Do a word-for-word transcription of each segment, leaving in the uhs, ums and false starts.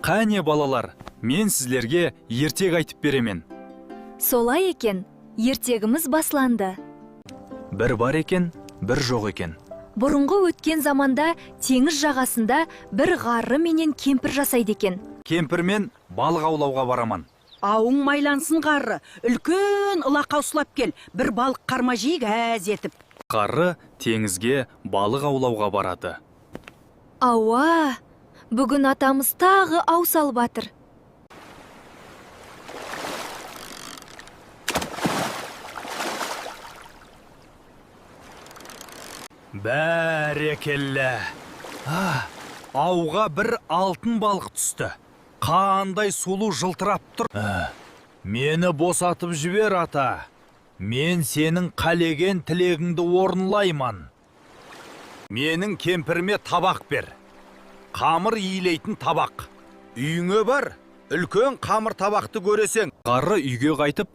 Qáne, balalar, men sizlerge ertek aytıp beremen. Solay eken, ertegimiz baslandı. Bir bar eken, bir joq eken. Burınǵı ótken zamanda teńiz jaǵasında bir ǵarrı menen kempir jasaydı eken. Kempirmen balıq awlawǵa baraman. Awıń maylansın, ǵarrı, úlken ılaqaw uslap kel, bir balıq qarma jeyik ház etip. Ǵarrı teńizge balıq awlawǵa baradı. Awa, búgin atamız taǵı aw salıp atır. Bárekella! Ah, awǵa bir altın balıq tústi. Qanday sulıw jıltırap tur. Ah, meni bosatıp jiber, ata. Men seniń qálegen tilegińdi orınlayman. Meniń kempirime tabaq ber. Qamır iyleytin tabaq. Úyińe bar, úlken qamır tabaqtı góreseń. Ǵarrı úyge qaytıp,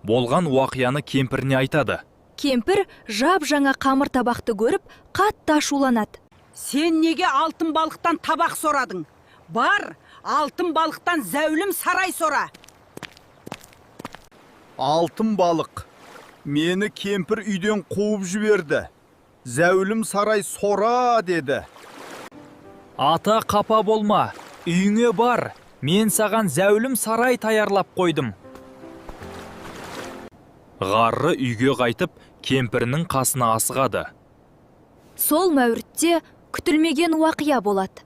bolǵan waqıyanı kempirine aytadı. Kempir jap-jańa qamır tabaqtı kórip, qattı ashıwlanadı. Sen nege altın balıqtan tabaq soradıń? Bar, altın balıqtan záwlim saray sora. Altın balıq, meni kempir úyden quwıp jiberdi. Záwlim saray sora, dedi. Ata, qapa bolma, úyińe bar, men saǵan záwlim saray tayarlap qoydım. Ǵarrı úyge qaytıp, kempiriniń qasına asıǵadı. Sol máwritte kútilmegen waqıya boladı.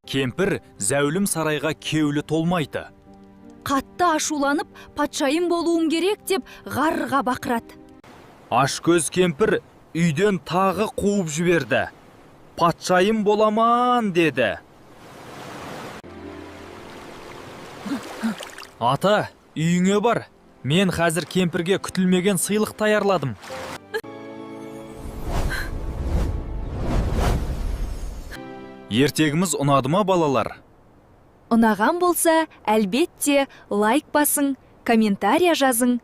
Kempir záwlim sarayǵa kewli tolmaydı. Qattı ashıwlanıp, patshayım bolıwıń kerek dep ǵarrıǵa baqıradı. Ashkóz kempir úyden taǵı quwıp jiberdi. Patshayım bolaman, dedi. Ata, úyińe bar. Men házir kempirge kútilmegen sıylıq tayarladım. Ertegimiz unadı ma, balalar? Unaǵan bolsa, álbette, layk basıń, kommentariya jazıń,